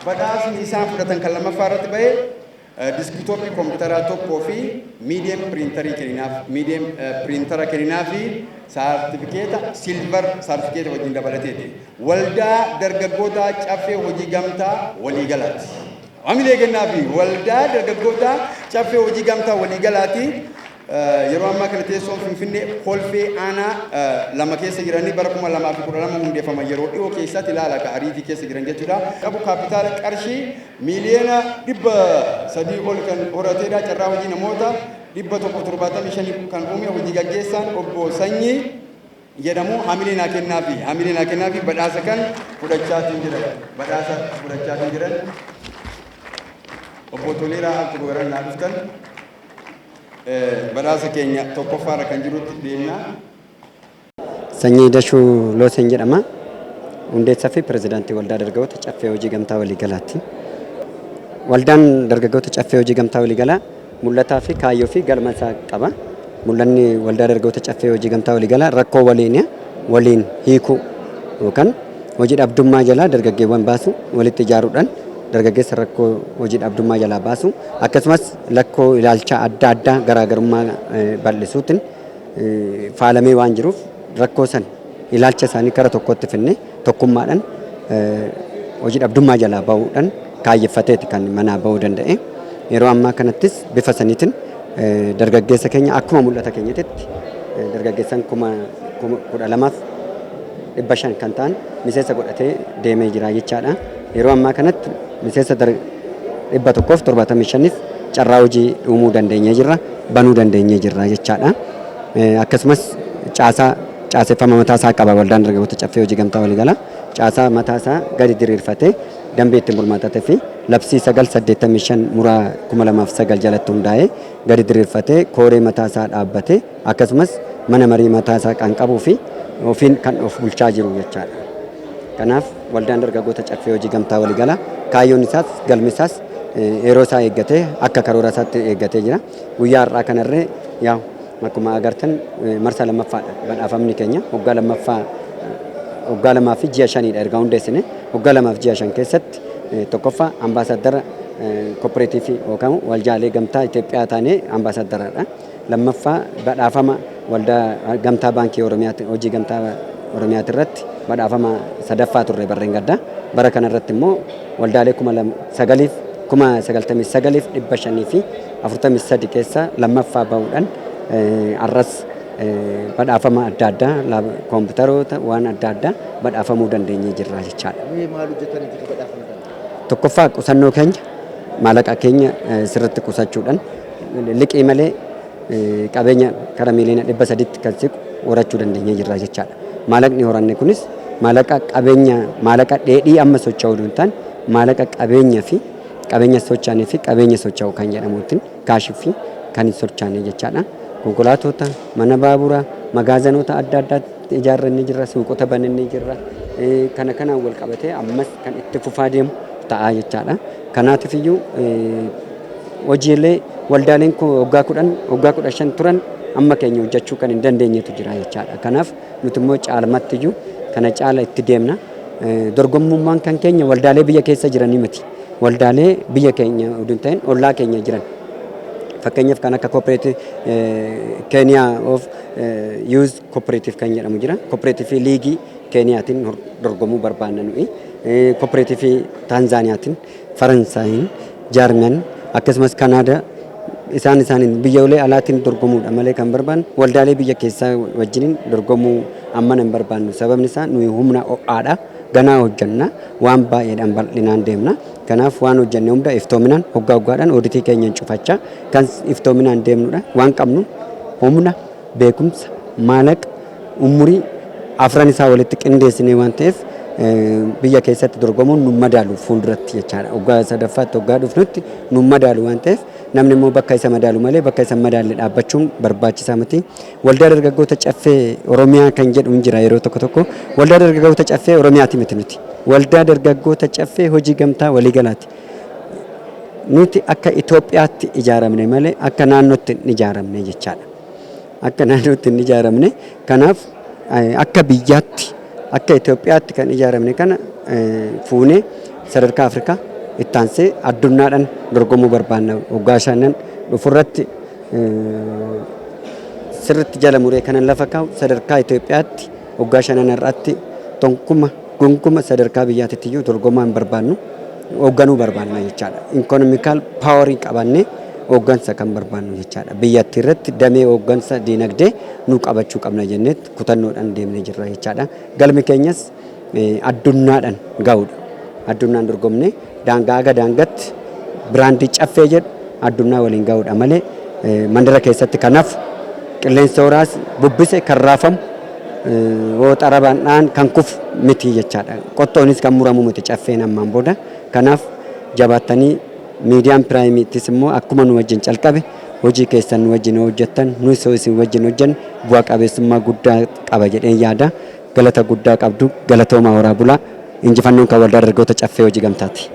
Badhaasni isaan fudhatan kan lammaffaa irratti ba'e desktopii kompiitaraa tokkoo fi medium printerii kenninaaf, medium printera kenninaa fi saartifikeeta silver saartifikeeta wajjin dabalateeti. Waldaa Dargaggoota Caffee Hojii Gamtaa Waliigalaati. Hamilee kennaa fi Waldaa Dargaggoota Caffee Hojii Gamtaa Waliigalaati. Yeroo ammaa kana teessoon Finfinnee, Kolfee aanaa 2 keessa jiranii, bara 2012 hundeeffaman, yeroo dhiyoo keessatti ilaala ka ariitii keessa jiran jechuudha. Qabu kaapitaala qarshii miiliyoona 300 ol kan horateedha. Carraa hojii namoota 175 kan uume, hojii gaggeessaan obbo Sanyii jedhamu. Hamilee naa kennaa fi hamilee naa kennaa fi badhaasa kan fudhachaatiin jiran, badhaasa fudhachaatiin jiran. Obbo Toleeraa al tokko gara naa dhuftan, badhaasa keenya tokkoffaarra kan jirutti deemna. Sanyii Dashuu Looseen jedhama. Hundeessaa fi pirezidaantii Waldaa Dargaggoota Caffee Hojii Gamtaa Waliigalaati. Waldaan Dargaggoota Caffee Hojii Gamtaa Waliigalaa mul'ataa fi kaayyoo fi galma isaa qaba. Mul'anni Waldaa Dargaggoota Caffee Hojii Gamtaa Waliigalaa rakkoo waliin hiikuu yookaan hojii dhabdummaa jalaa dargaggeewwan baasu, walitti ijaaruudhaan dargaggeessa rakkoo hojii dhabdummaa jalaa baasu, akkasumas rakkoo ilaalcha adda addaa garaagarummaa bal'isuutiin faalamee waan jiruuf, rakkoo san ilaalcha isaanii kara tokkotti finne tokkummaadhaan hojii dhabdummaa jalaa bahuudhaan kaayyeffateeti kan manaa bahuu danda'e. Yeroo ammaa kanattis bifa saniitiin dargaggeessa keenya akkuma mul'ata keenyatti dargaggeessan 12,500 kan ta'an miseensa godhatee deemee jira jechaadha. Yeroo ammaa kanatti miseensa 175f carraa hojii uumuu dandeenyee jirra, banuu dandeenyee jirra jechaadha. Akkasumas caasaa caaseffama mataa isaa qaba. Waldaan Dargaggoota Caffee Hojii Gamtaa Waliigalaa caasaa mataa isaa gadi diriirfatee, dambii ittiin bulmaatatee fi labsii 985 muraa 2009 jalatti hundaa'ee gadi diriirfatee, kooree mataa isaa dhaabbatee, akkasumas mana marii mataa isaa kan qabuu fi ofiin kan of bulchaa jiru jechaadha. Kanaaf Waldaan Dargaggoota Caffee Hojii Gamtaa Waliigalaa kaayyoon isaas galmi isaas yeroo isaa eeggatee akka karoora isaatti eeggatee jira. Guyyaa har'aa kanarree yaa akkuma agartan marsaa lammaffaadha badhaafamni keenya. Waggaa lammaffaa, waggaa 2 fi ji'a 5dha erga hundeessine. Waggaa 2 fi ji'a 5 keessatti tokkoffaa ambaasaaddara kooperaatiivii yookaan waldaalee gamtaa Itoophiyaa taanee ambaasaaddaraadha. Lammaffaa badhaafama Waldaa Gamtaa Baankii Oromiyaati, Hojii Gamtaa Oromiyaati irratti badhaafama sadaffaa turre barreen gaddaa. Bara kana irratti immoo waldaalee 9,000f 99,543 keessa lammaffaa bahuudhaan har'as badhaafama adda addaa, koompitaroota, waan adda addaa badhaafamuu dandeenyee jirra jechaadha. Mee maal hojjetaniiti ka badhaafamtan? Tokkoffaa qusannoo keenya, maallaqa keenya sirriitti qusachuudhaan liqii malee qabeenya kara miiliyoona 300tti kan siqu horachuu dandeenyee jirra jechaadha. Maallaqni horanne kunis maallaqa qabeenya, maallaqa dheedhii amma socho'uu hin taane, maallaqa qabeenya fi qabeenya socho'anii fi qabeenya socho'u kan jedhamuutiin, cashii fi kan hin socho'ane jechaadha. Konkolaatota, mana baaburaa, magaazanoota adda addaatti ijaarrannee jirra, suuqota banannee jirra. Kana kanaan wal qabatee ammas kan itti fufaa deemu ta'a jechaadha. Kanaatiif iyyuu hojiilee waldaaleen waggaa 10, waggaa 15 turan amma keenya hojjechuu kan hin dandeenyetu jira jechaadha. Kanaaf nuti immoo caalmatti iyyuu kana caala itti deemna. Dorgommummaan kan keenya waldaalee biyya keessa jiranii miti. Waldaalee biyya keenya oduu hin ta'in ollaa keenya jiran. Fakkeenyaaf kan akka cooperative Keeniyaa of Youth Cooperative kan jedhamu jira. Cooperative liigii Keeniyaatiin dorgomuu barbaanna nuyi. Cooperative Taanzaaniyaatiin, Faransaayiin, Jaarman, akkasumas Kanaadaa, isaan isaaniin biyyoolee alaatiin dorgomuudha malee kan barbaannu waldaalee biyya keessaa wajjiniin dorgomuu ammana hin barbaannu. Sababni isaa nuyi humna ho'aadha. Ganaa hojjanna, waan baay'eedhaan bal'inaan deemna. Kanaaf waan hojjanne hunda iftoominaan hoggaa hoggaadhaan ooditii keenyan cufachaa kan iftoominaan deemnudha. Waan qabnu humna, beekumsa, maallaqa, umurii afran isaa walitti qindeessinee waan ta'eef biyya keessatti dorgomuun nu madaalu fuulduratti jechaadha. Hoggaa sadaffaatti hoggaa dhufnutti nu madaalu waan ta'eef, namni immoo bakka isa madaalu malee bakka isa madaalle dhaabbachuun barbaachisaa miti. Waldaa Dargaggoota Caffee Oromiyaa kan jedhu hin jira yeroo tokko tokko. Waldaa Dargaggoota Caffee Oromiyaati miti nuti. Waldaa Dargaggoota Caffee Hojii Gamtaa Waliigalaati. Nuti akka Itoophiyaatti ijaaramne malee akka naannootti hin ijaaramne jechaadha. Akka naannootti hin ijaaramne. Kanaaf akka biyyaatti, akka Itoophiyaatti kan ijaaramne kana fuunee sadarkaa Afrikaa, Ittaansee addunyaadhaan dorgomuu barbaanna. Waggaa shanan dhufurratti sirritti jala muree kanan lafa kaa'u, sadarkaa Itoophiyaatti waggaa shanan irratti tonkuma gonkuma sadarkaa biyyaatitti iyyuu dorgomaa hin barbaannu, hoogganuu barbaanna jechaadha. Economical powerii qabannee hooggansa kan barbaannu jechaadha. Biyyattii irratti damee hooggansa diinagdee nu qabachuu qabna jennee kutannoodhaan deemnee jirra jechaadha. Galmi keenyas addunyaadhaan ga'uudha. Addunyaan dorgomnee daangaa haga daangaatti brandii Caffee jedhu addunyaa waliin ga'uudha malee mandara keessatti kanaaf qilleensa horaas bubbise kan raafamu, hoo xarabaan dhaan kan kufu miti jechaadha. Qottoonis kan muramu miti Caffeen ammaan booda. Kanaaf jabaattanii, miidiyaan Piraayimiittis immoo akkuma nu wajjin calqabe hojii keessan nu wajjin hojjettan, nus isin wajjin hojjennu bu'a qabeessummaa guddaa qaba jedheen yaada. Galata guddaa qabdu, galatoomaa, horaa bulaa. Injifannoon kan Waldaa Dargaggoota Caffee Hojii Gamtaati.